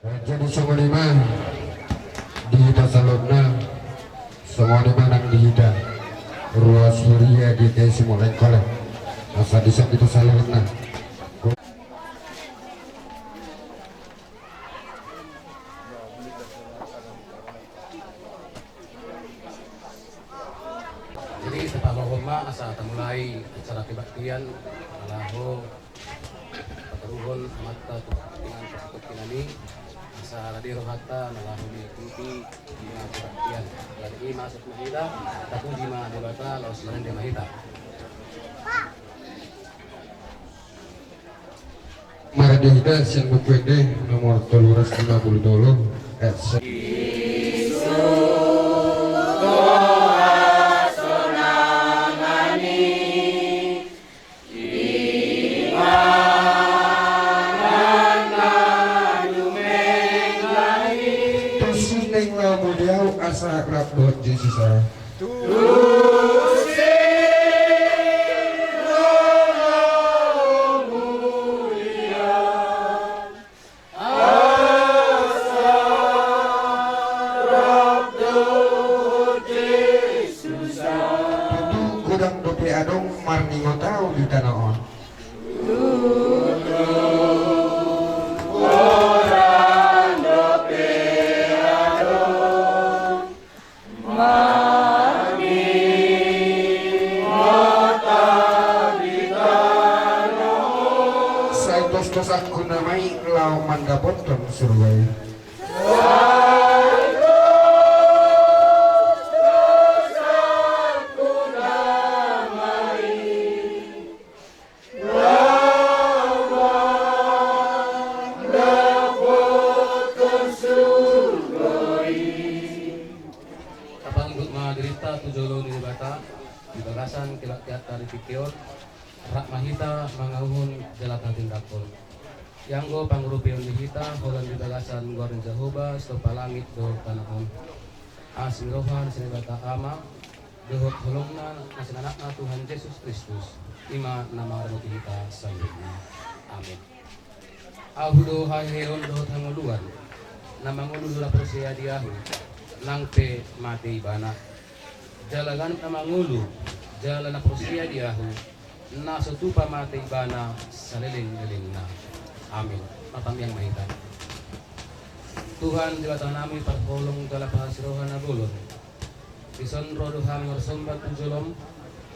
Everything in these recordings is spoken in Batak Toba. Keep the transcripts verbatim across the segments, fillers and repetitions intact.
Jadi songon i ma di hita saluhutna, songon i ma nang di hita ruas huria GKI Simolengkol. Asa dison hita saluhutna. Jadi, tapaboahon ma asa tamulai acara kebaktian, na laho patoruhon amanta tu hangoluan, tu hangoluan i, asa rade rohanta na laho mengikuti kebaktian. Jadi, i ma sahat ma hita, tapuji ma Debata, laos marende ma hita. Marende hita sian Buku Ende nomor tolu ratus lima pulu tolu, ayat se- Tusi naeng laho mode ahu asa rap dohot Jesus ahu. Tutu godang dope adong marningot ahu di tano on. Sai tostos angkuna ma i laho mandapothon surgo i. Tapanggot ma dirinta tu jolo ni Debata di bagasan kebaktianta di tingki on. Rap ma hita mangauhon jala tatindanghon. Ianggo pangurupion ni hita holan di bagasan goar ni Jahowa sitompa langit dohot tano on. Asi ni roha ni Debata Ama dohot holongna na sian Anakna Tuhan Jesus Kristus, i ma na mangaramoti hita saluhutna. Amin. Ahu do haheheon dohot hangoluan. Na mangolu do na porsea di Ahu, nang pe mate ibana. Jala ganup na mangolu jala na porsea di Ahu, na so tupa mate ibana saleleng-lelengna. Amin. Martangiang ma hita. Tuhan Debatanami, parholong jala parasi roha na bolon, dison ro do hami marsomba tu jolom,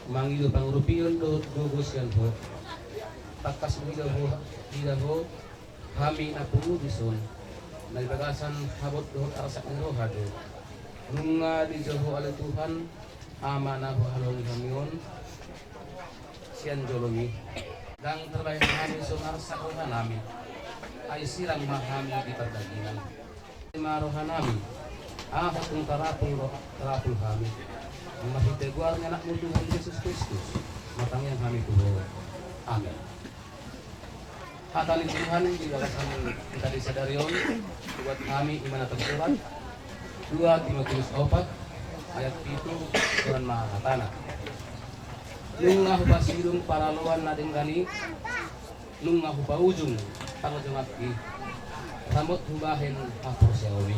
mangido pangurupion dohot gogo sian Ho. Tangkas mangida Ho, ida Ho, hami na pungu dison, na di bagasan habot dohot arsak ni roha do. Nunga dijou Ho ale Tuhan, Ama na huhalongi hami on sian jolom i. Ndang tarbahen hami so marsak rohanami, ai sirang ma hami di pardagingan. Ma rohanami, aha tung tarapul ro-, tarapul hami. Marhite goar ni Anakmu Tuhan Jesus Kristus, martangiang hami tu Ho. Amin. Hata ni Tuhan di bagasan hita di sadari on, buat hami i ma na tarsurat, dua Timoteus opat, ayat pitu, songon on ma hatana. Nunga hupasidung paraloan na denggan i, nunga hupaujung pangojongangki, ramot hubahen haporseaon i.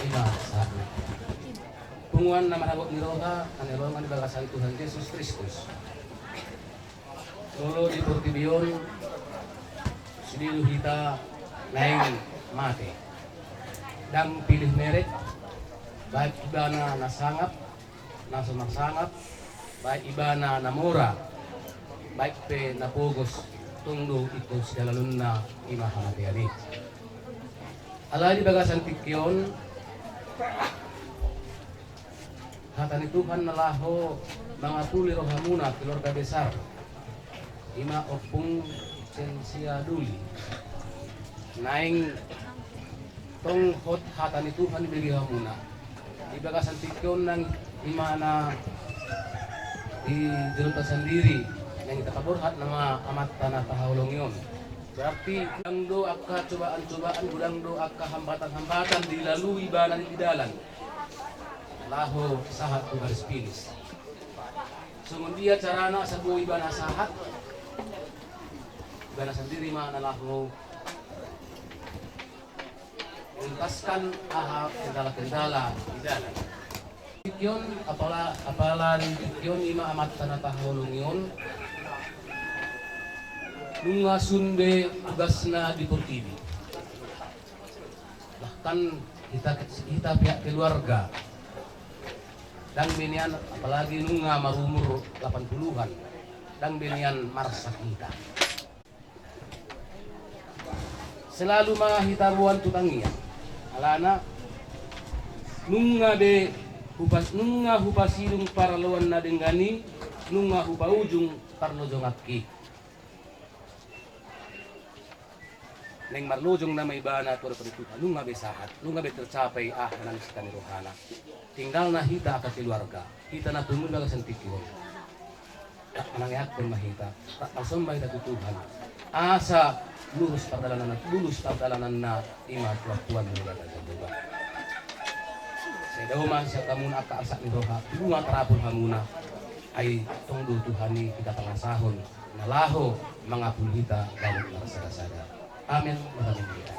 I ma sahatna. Punguan na marhabot ni roha, na hinaholongan di bagasan Tuhan Jesus Kristus. Molo di portibi on, sude do hita naeng mate. Ndang pilih merek, baik ibana na sangap, na so marsangap, baik ibana na mora, baik pe na pogos, tung do ingkon sidalananna i ma hamatean i. Alai di bagasan tingki on, hata ni Tuhan na laho mangatuli rohamuna keluarga besar, i ma Ompung Sensia Duli. Naeng tong hot hata ni Tuhan dibege hamuna. Di bagasan tingki on nang i ma na di jolonta sandiri, naeng tapaborhat nama amanta na tahaholongi on. Berarti godang do angka cobaan-cobaan, godang do angka hambatan-hambatan dilalui ibana di dalan laho sahat tu garis finish. Songon dia carana asa boi ibana sahat? Ibana sandiri ma na laho Taskan aha kendala-kendala di dalan. Tingki on, apala, apala di tingki on ima amanta na tahaholongi on, nunga sun be tugasna di portibi. Bahkan hita, hita pihak keluarga, ndang be nian, apalagi nunga marumur lapan puluhan, ndang be nian marsak hita. Selalu ma hita boan tu tangiang. Alana nunga be hupas, nunga hupasidung paraloan na denggan i, nunga hupaujung parlojonganki. Naeng marlojong nama ibana tu adopan ni Tuhan, nunga be sahat, nunga be tercapai aha na nisinta ni rohana. Tinggalna hita angka keluarga, hita na tumundalna sandiri on. Tak manangiangkon ma hita, tak marsomba hita tu Tuhan. Asa lurus pardalananna, lurus pardalananna ima tu Tuhan ni Debata Jahowa. Sai dao ma sian hamuna angka arsak ni roha, nunga tarapul hamuna. Ai tong do Tuhan i hita pangasahon na laho mangapuli hita ganup marsada-sada. Amen. Marhite.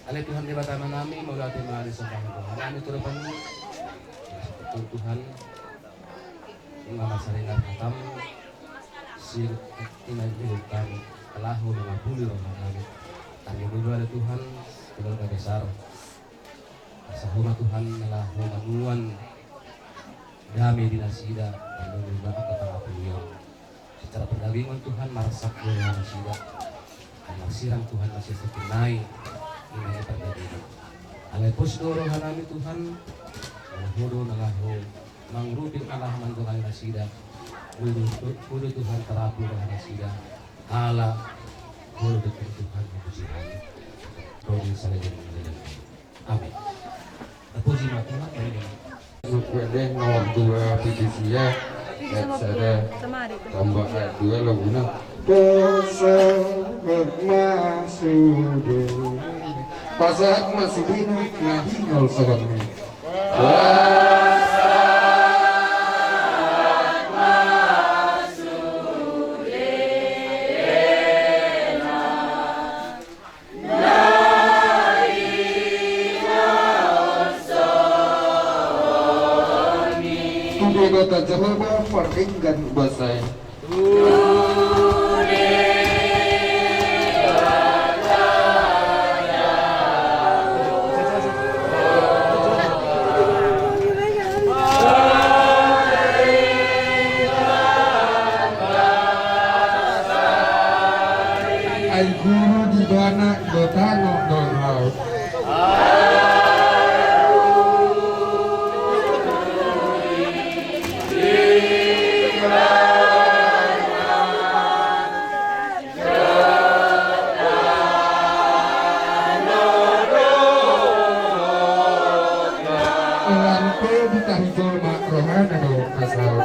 Ale Tuhan Debata Amanami, mauliate ma di sombahan rohanami tu adopanMu. Tuhan, ima masaringar hataM, sir, ima niluk hami, laho mangapuli rohanami. Kami dulu ale Tuhan, keluarga besar. Asa Ho ma Tuhan na laho manuan dame di nasida, lalu ma angka pangapulion. Secara perdagingon Tuhan marsak do roha nasida. Ai marsirang Tuhan nasida sakinai, ima i pardagingon. Alai pos do rohanami Tuhan, molo Ho do na laho mangurupi, na laho mandongani nasida. Ho do, Ho do Tuhan tarapul roha nasida. Ala Ho do Tuhan, Tuhan, Tuhan. Rodi saleleng-leleng. Amin. Tapuji ma Tuhan, baik. Nukue deh nomor dua, P T C ya. Ayat sada. Tambah ayat dua laguna. Pasahat ma sude. Pasahat ma sude na hinol sabanna. Tu Debata Jahowa pardenggan basa i. Ai guru di bana do tano do hau. Lampe di tahi jolma rohana do na saut.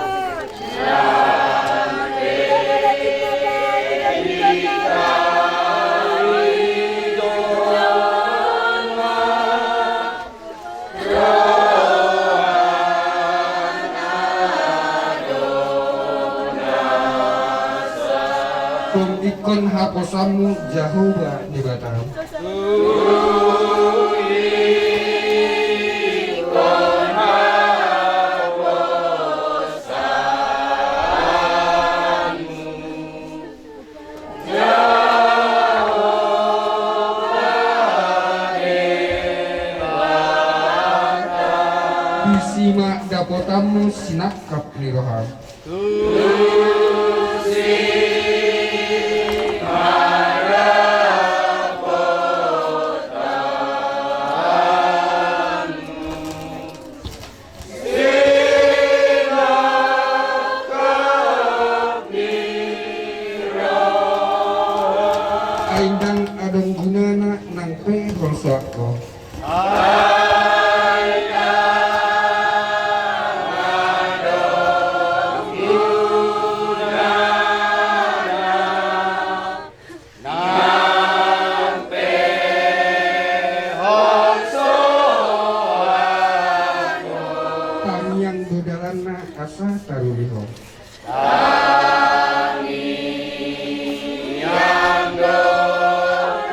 Tong ingkon haposanmu Jahowa Debatam. Disi ma dapotanmu sinangkap ni roham. Ai ndang adong gunana nang pe holsoan ho. Nang pe holsoan ho. Tangiang do dalanna asa taruli ho. Tangiang do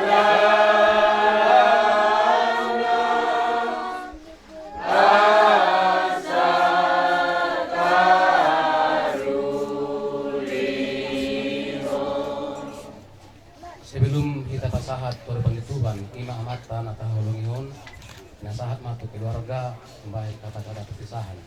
dalanna Tuhan, i ma Amanta na tahaholongi on, na sahat ma tu keluarga, baen hata-hata perpisahan.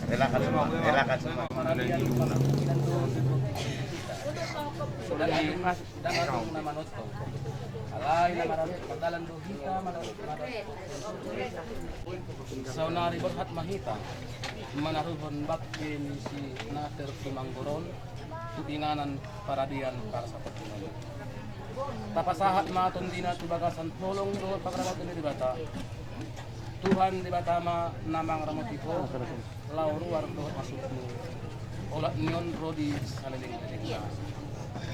Relakan semua, relakan semua. Sudah di, sudah di, na manonton. Alai na mararik mardalan do hita, mararik, mararik. Saonari borhat ma hita manaruhon bangke ni si Nater Tumanggoron tu inganan paradian parsaportinan. Tapasahat ma tondina tu bagasan holong dohot paradaton ni Debata. Tuhan Debata ma na mangaramoti ho, laho ruar dohot masukmu. Olat ni on ro di saleleng-lelengna.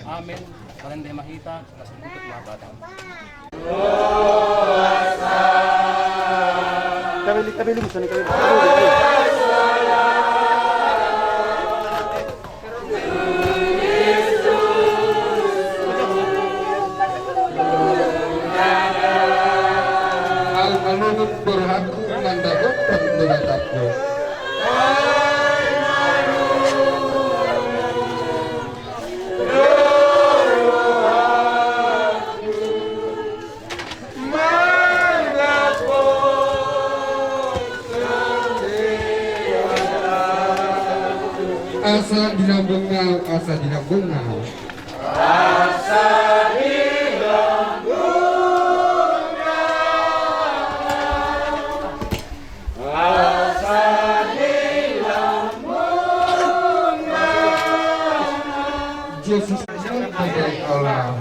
Amen. Marende ma hita. Almalunut borhatku mandapothon donatangku. Asa di lambungna, asa di lambungna. Asa di lambungna. Jesus, Allah.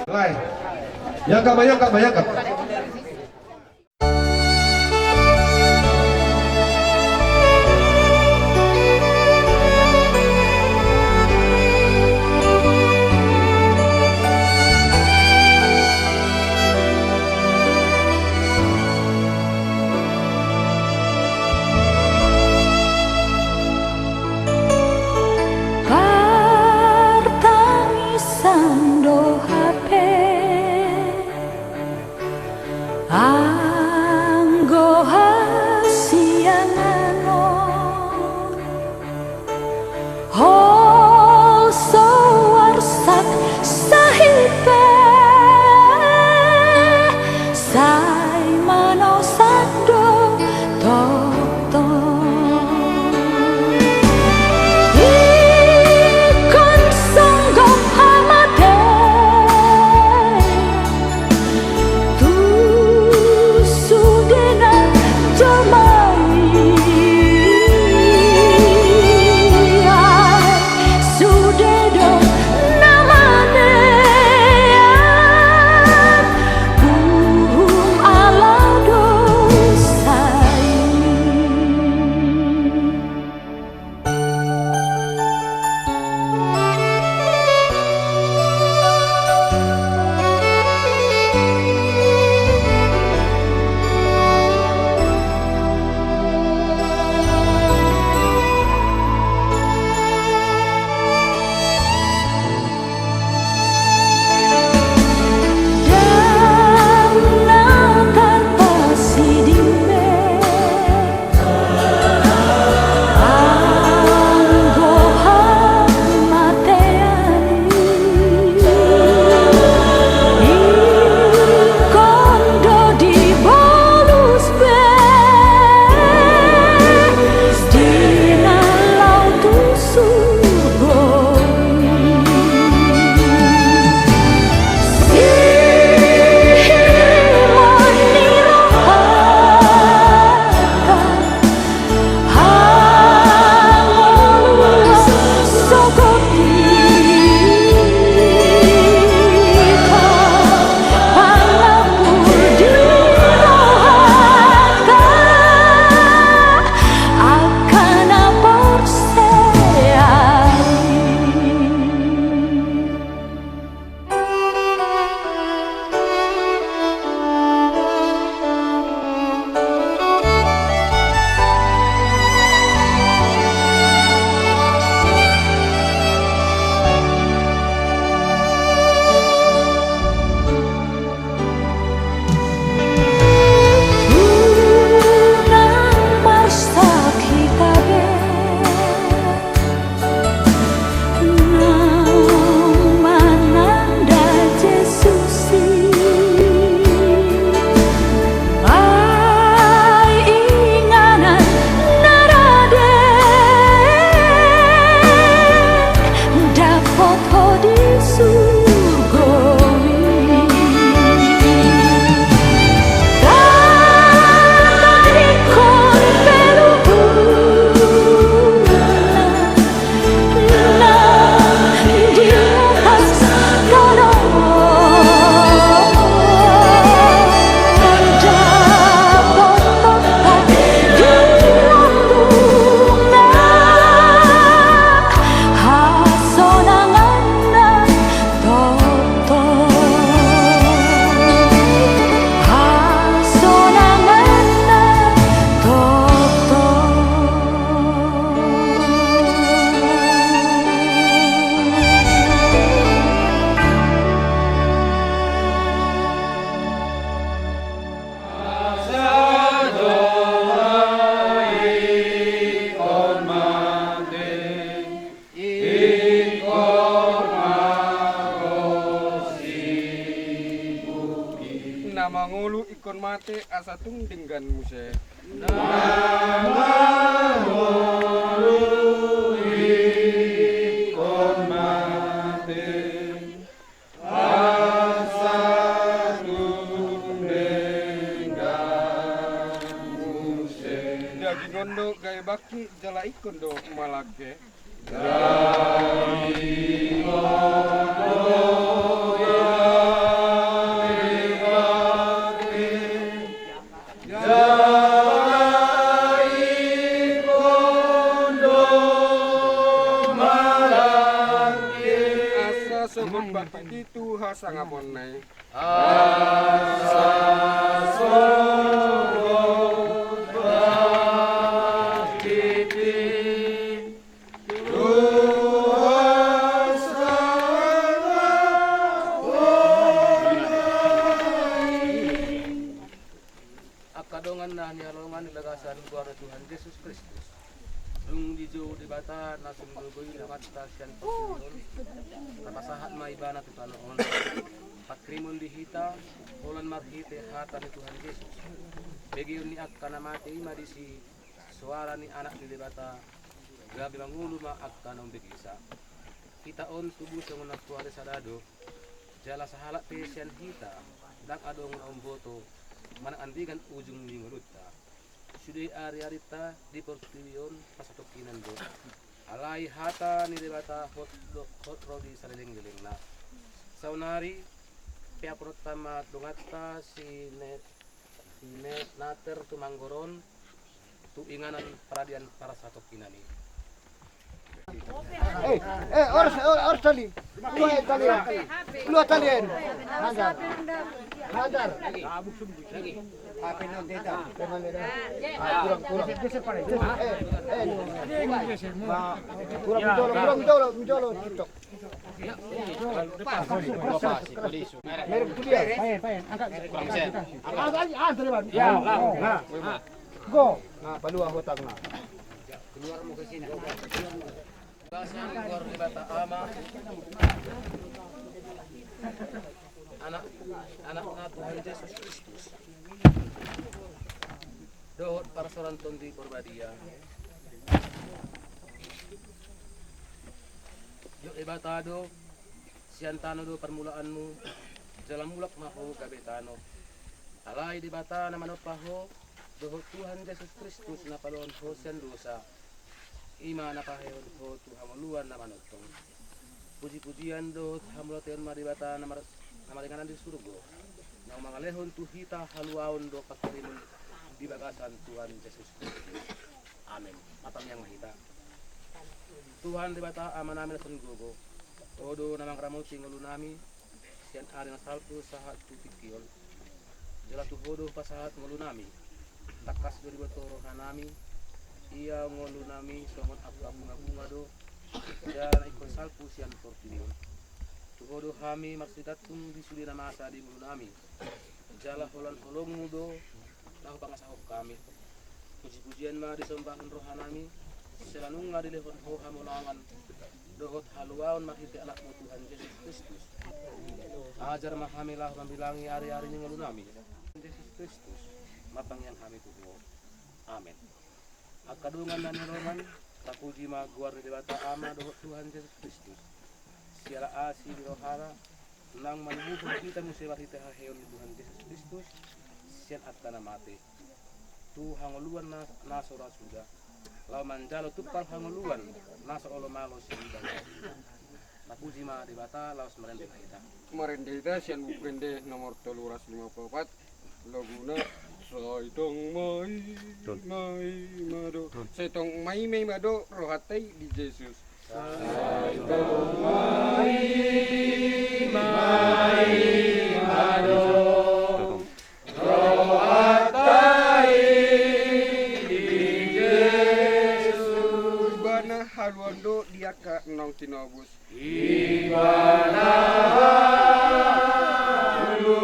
Lai. Yangkap ma, yangkap ma, yangkap. Partangisan do hape. Mangolu ingkon mate asa tung denggan muse. Na mangolu ingkon mate asa tung denggan muse. Daging on do gabe bangkit jala ingkon do malangke. Asa sogot bangkit i tu hasangaponna i. Asa sogot bangkit i. Angka dongan na hinaholongan di bagasan goar ni Tuhan Jesus Kristus. Dung dijou Debata na sun gogo i na mata sian portibi on, tapasahat ma ibana tu tano on. Pangkirimon di hita, holan marhite hata ni Tuhan Jesus. Begeon ni angka na mate i ma disi soara ni Anak ni Debata, gabe mangolu ma angka na umbegesa. Hita on tubu songon natuatua sada do, jala sahalak pe sian hita, ndang adong na umboto, manang andigan ujung ni ngolunta. Sude ariarinta di portibi on pasatongkinan do. Alai hata ni Debata hot do, hot ro di salelenglelengna. Saonari, peaporta ma donganta si Ne-, si Ne-, Nater Tumanggoron, tu inganan paradian parasatongkinan i. Eh, eh, oras, oras tali. Dua tali. Dua tali. Hadar. Hadar. Kurang, kurang. Eh, eh, kurang jolo, kurang jolo, jolo, TikTok. Merek tu dia. Kurang sen. Angkat, angkat, angkat, angkat. Ya, lah. Nah. Go. Nah, palua hotang, nah. Keluar mau ke sini. Bagasan goar ni Debata Ama, Anak, Anakna Tuhan Jesus Kristus, dohot parsaoran Tondi Porbadia. Jot Debata do, sian tano do parmulaanmu, jala mulak ma ho gabe tano. Alai Debata na manompa ho, dohot Tuhan Jesus Kristus na paluahon ho sian dosa, i ma na pahehon ho tu hangoluan na manongtong. Pujipujian dohot hamauliateon ma Debata na mar-, na maringanan di surgo, naung mangalehon tu hita haluaon dohot pangkirimon di bagasan Tuhan Jesus Kristus. Amen. Martangiang ma hita. Tuhan Debata Amanami na son gogo, Ho do na mangaramoti ngolunami sian ari na salpu sahat tu tingki on. Jala tu Ho do hupasahat ngolunami. Tangkas do diboto rohanami, ia ngolunami songon angka bungabunga do, jala na ingkon salpu sian portibi on. Tu Ho do hami marsigantung di sude na masa di ngolunami. Jala holan holongmu do na hupangasahon hami. Pujipujian ma disombahon rohanami, sai nunga dilehon Ho hamonangan dohot haluaon marhite Anakmu Tuhan Jesus Kristus. Ajar ma hami laho mambilangi ariari ni ngolunami. Jesus Kristus, martangiang hami tu Ho. Amen. Angka dongan na hinaholongan, tapuji ma goar ni Debata Ama dohot Tuhan Jesus Kristus. Siala asi ni rohana, naung manubuhon hita muse marhite haheheon ni Tuhan Jesus Kristus, sian angka na mate. Tu hangoluan na, na so ra suda. Laho manjalo tumpal hangoluan, na so olo malo sian ibana. Tapuji ma Debata, laos marende ma hita. Marende hita sian Buku Ende nomor tolu ratus lima puluh opat. Laguna, sai tong ma i, ma i ma do. Sai tong ma i, ma i ma do rohanta i di Jesus. Sai tong ma i, ma i ma do rohanta i di Jesus. Ibana haluaon do di angka naung tinobus. Ibana haluaon do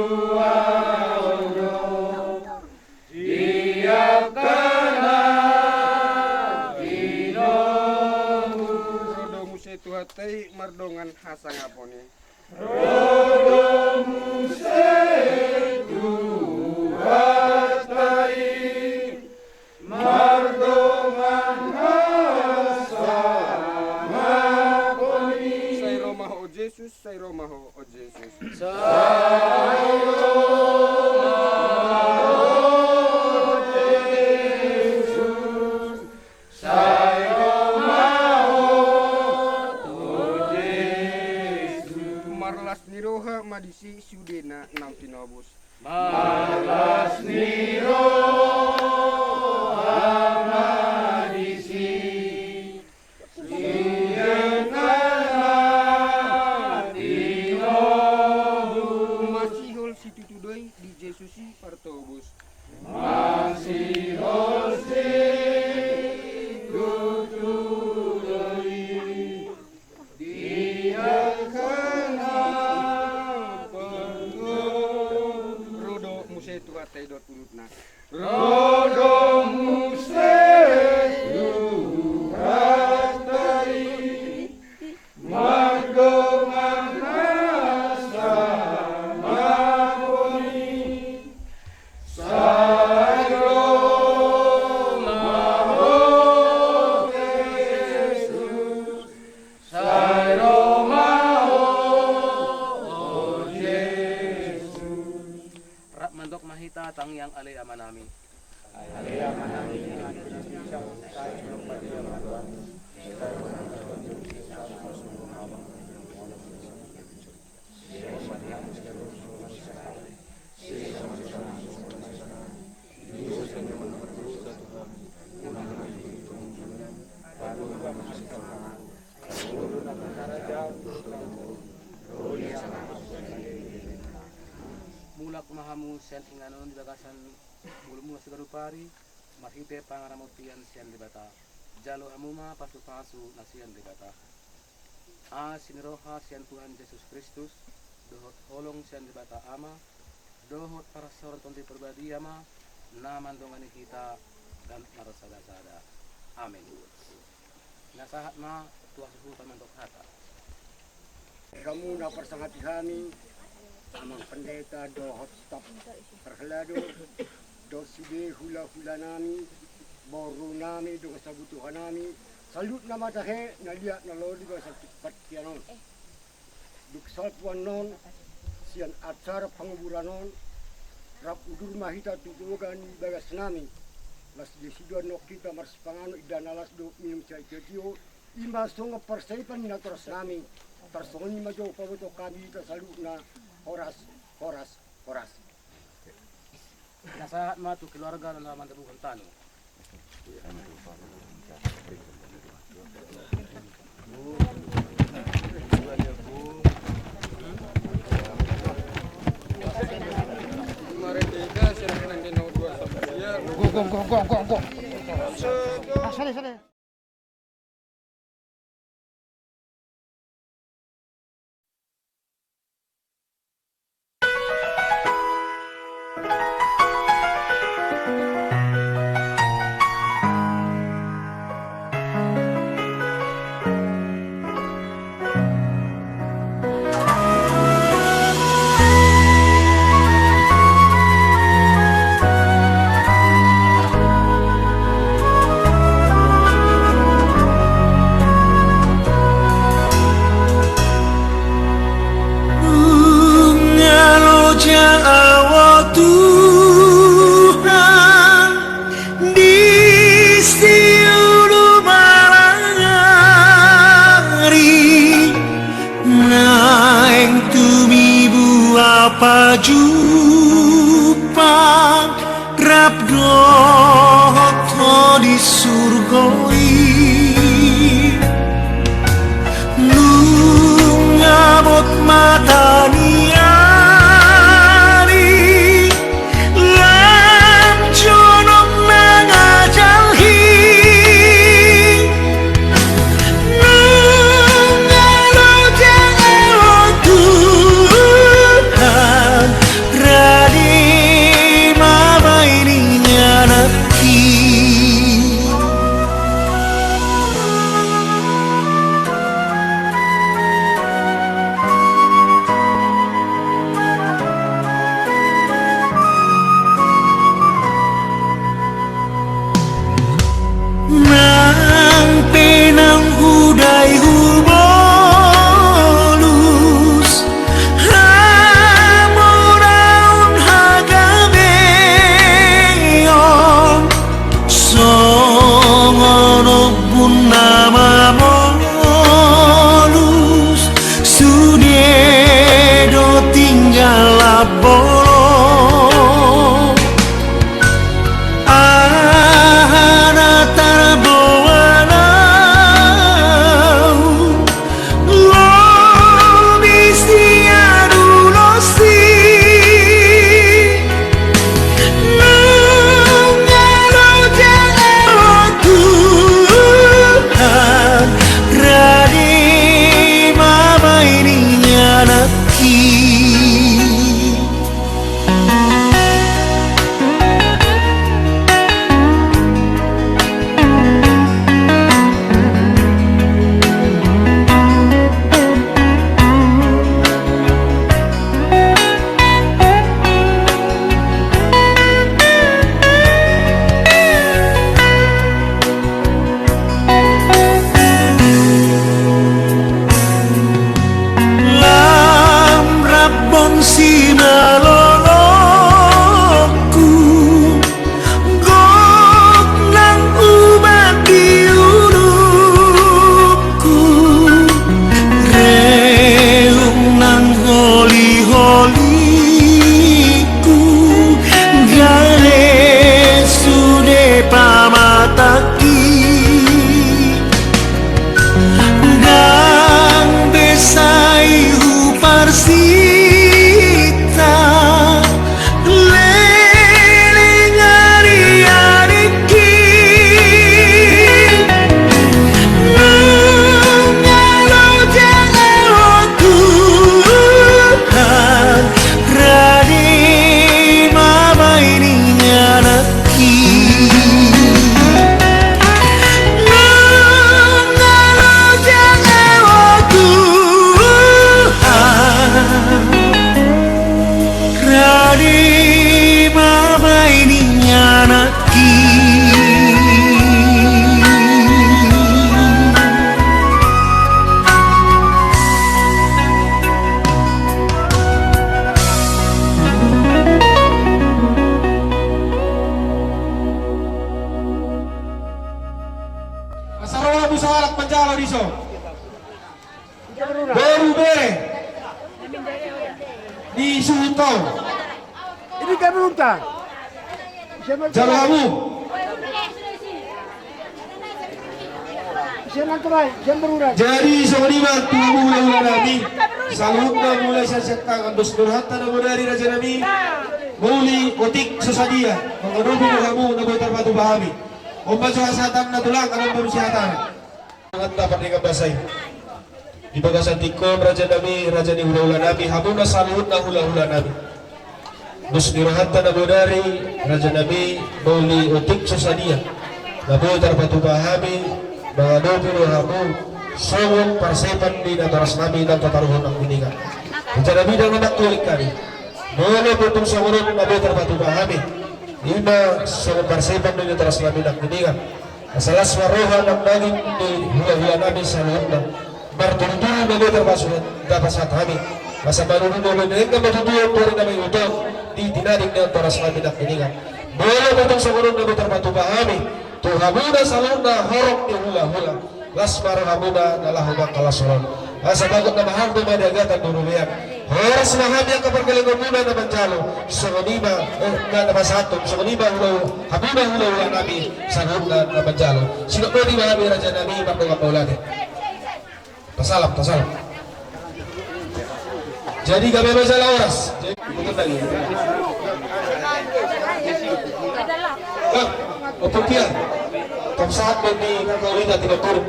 di angka na tinobus. Ro do muse Tuhanta i mardongan hasangapon i. Ro do muse Tuhanta Jesus, sai ro ma Ho, o Jesus. Sai ro ma Ho, o Jesus. Sai ro ma Ho, o Jesus. Marlas ni roha ma disi sudena naung tinobus. Marlas ni roha ma disi sudena naung tinobus. Masihol situtu do i di Jesus i partobus. Masihol situtu do i di angka na partobus. Ro do muse Tuhanta i dohot urupna. Ro do muse Tuhanta i. Mardongan hasangapon i. Sai ro ma Ho, Jesus. Sai ro ma Ho, o Jesus. Rap mandok ma hita tangiang Ale Amanami. Mulak ma hamu sian inganan on di bagasan ngolumuna siganup ari, marhite pangaramotion sian Debata, jalo hamu ma pasupasu na sian Debata. Asi ni roha sian Tuhan Jesus Kristus, dohot holong sian Debata Ama, dohot parsaoran Tondi Parbadia ma na mandongani hita ganup marsadasada. Amen. Nasahat ma tu hasuhuton mandok hata. Hamu na parsangapi hami, Amang Pendeta dohot staf parhalado, dohot sude hulahulanami, borunami, dongan sabutuhanami, saluhutna ma tahe na liat na lolo di bagasan partingkian on. Dung salpu annon, sian acara panguburan on, rap udur ma hita tu toga ni bagasnami, las di sidohonon hita marsipanganon, indahan na las dohot minum sian itiotio, i ma songon parsaipan ni natorasnami, tarsongon i ma jo pabotohon hami hita saluhutna, horas, horas, horas. Nasahat ma tu keluarga na mandabuhon tano. Go, go, go, go, go, go. Ah, sale, sale. Nunga lojang ahu Tuhan, di siulum arang ari, naeng tumibu ahu pajumpang rap dohot Ho di surgo i. Nunga bot mata ni ari, lam jonok mangajalhi. Nunga lojang ahu Tuhan, rade ma baen ingananki. Bolon, aha na tarboan ahu, lobi sian ulos i. Nunga loja ahu Tuhan, rade ma baen i ni anakki. Lam rap bon simalolongku, gok nang ubat di ulungku, reung nang holiholiku, gale sude pamatangki. Ndang be sai huparsinta leleng ariariki. Nunga loja ahu Tuhan, rade ma baen i ni anakki. Nunga loja ahu Tuhan, rade ma baen i ni anakki. Asa ro hamu sahalak manjalo dison. Boru bere ni suhut on. Ini kan unta. Jalo hamu. Jadi songon i ma tu hamu hulahula nami, saluhutna mulai sian siahaan, dos ni rohanta na bodari raja nami, Mauli Otik so sadia mangadopi do hamu na boi tarpatupa hami. On ma jo hasahatanna tulang, adong baru sihataan. Manganta pardenggan basa i. Di bagasan tingki on raja nami, raja ni hulahula nami, hamuna saluhutna hulahula nami. Dos ni rohanta na bodari, raja nami, Mauli Otik so sadia na boi tarpatupa hami, mangadopi do hamu songon parsepan ni natoras nami na tataruhon nangkiningan. Raja nami, ndang na mangkulik hami. Molo pe tung songon on na boi tarpatupa hami, i ma songon parsepan ni natoras nami nangkiningan. Asa las ma roha nang daging ni hulahula nami saluhutna. Martudutudu na boi tarpasahat hami. Asa martudutudu na boi, na boi tudutudu tu ari na mangihut on di tinading ni natoras nami nangkiningan. Molo pe tung songon on na boi tarpatupa hami tu hamuna saluhutna horong ni hulahula, las ma rohamuna na laho mangkalashon on. Asa bagot na mahardo ma di agatan di robean. Horas ma hami angka pargellengonmuna na manjalo, songon i ma, eh, na, na pasahathon, songon i ma hula, hamuna hulahula nami saluhutna na manjalo. Sidok ma di hami raja nami mardongan mauliate. Tasalam, tasalam. Jadi gabe ma jala horas. Jadi, ikut lagi. Bang, opo pian? Tong sahat do di kakak ulita tidak turun.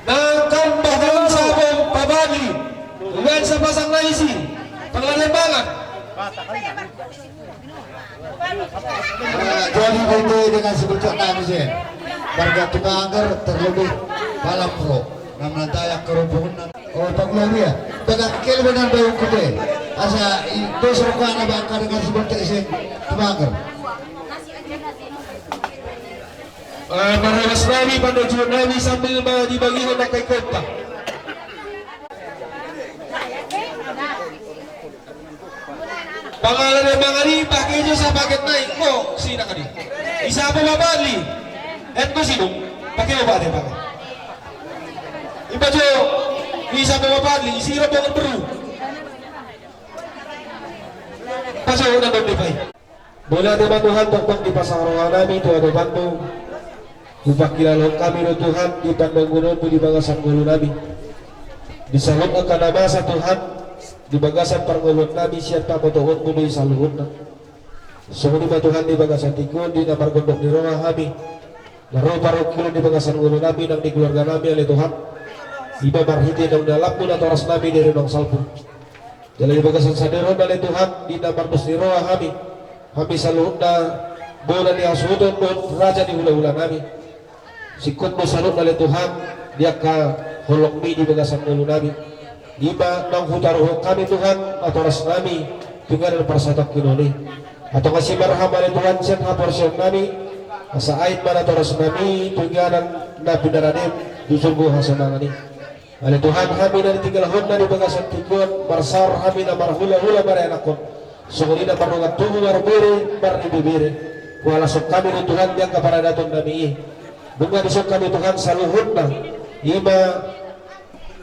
Nangkan bahen sapabali, bahen sapasang na isi, pangladembangan. Jadi bete dengan sebelcok nami sen. Warga Tumanggar terlebih Palamro. Nama tayang kerombongan. Oh, Pak Gloria. Pegang kelebihan baru kute. Asa i, dos rokok anak bangka dengan sebelcok sen. Tumanggar. Eh, marhamas nami, pandojuon nami sambil ma dibagihon angka ingkon ta. Pangalaman mangan i pake jo sapaket nai, ko sina kadi. Isa apa babali? Et ko sidung, pake obat e pake. Iba jo. Bisa pe ma Padli, isi rombongan beru. Pasahat na dong di pai. Mauliate ma Tuhan, tongtong dipasahat roha nami tu adopanmu. Hupangkilalahon hami do Tuhan di pandangunonmu di bagasan ngolu nami. Di saluhut angka na masa Tuhan, di bagasan parngoluon nami sian pamotoonmu do i saluhutna. Songon i ma Tuhan di bagasan tingki on di na margondok ni roha hami. Na ro parungkilon di bagasan ngolu nami nang di keluarga nami ale Tuhan. I ma marhite naung nialapmu natoras nami di ari naung salpu. Jala di bagasan sadari on ale Tuhan, di na mardos ni roha hami, hami saluhutna bona ni hasuhuton dohot raja ni hulahula nami. Singkop do saluhutna ale Tuhan, di angka holongmi di bagasan ngolu nami. I ma naung hutaruhon hami Tuhan, natoras nami, tu inganan parsatongkinon i. Antong asi ma roham ale Tuhan sian haporseaon nami, asa ain ma natoras nami, tu inganan na pinarade, tu surgo hasonangan i. Ale Tuhan, hami na ditinggalhon na di bagasan tingki on, marsaor hami na marhulahula marianakhon. Songon i na mardongan tubu marbere, maribebere. Hualason hami do Tuhan di angka paradaton nami i. Nunga dison hami Tuhan saluhutna. I ma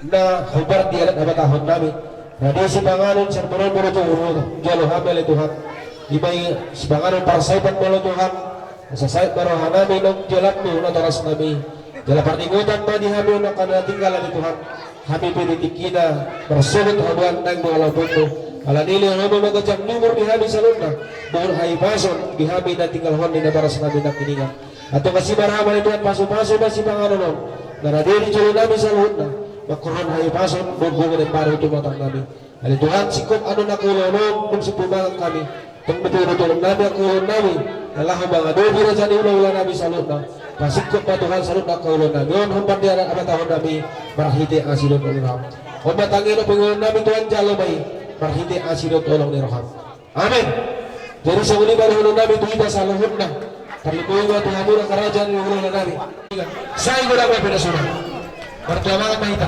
na hombar di adat habatahon nami. Rade sipanganon sian boru-boru tu boru-boru. Jalo hami ale Tuhan. I ma i sipanganon parsaipan ma ale Tuhan. Asa sait ma roha nami naung dialapmu natoras nami. Jala parningotan ma di hami on angka na tinggal ale Tuhan. Hami pe di tingkina marsogot haduan naeng do ala umurmu. Alani i lehon ma ganjang ni umur di hami saluhutna. Bohut hahipason di hami na tinggalhon ni na baras nami nangkiningan. Antong asi ma roham ale Tuhan, pasupasu ma sipanganon on. Na rade di jolo nami saluhutna. Mangkorhon hahipason, bohut gogo na imbaru tu tonga nami. Ale Tuhan, singkop adong na hulahulam, dung sumpu mangan hami. Tong dope do tolong nami angka ulaon nami, na laho mangadopi raja ni hulahula nami saluhutna. Pasingkop ma Tuhan saluhutna angka ulaon nami on, hombar di adat habatahon nami, marhite asi dohot olong ni roham. On ma tangihon pangidoan nami Tuhan, jalo ma i, marhite asi dohot olong ni roham. Amen. Jadi songon i ma dohonon nami tu hita saluhutna. Tarlumobi ma tu hamu angka raja ni hulahula nami. Sai godang ma peda sudah. Martua mangan ma hita.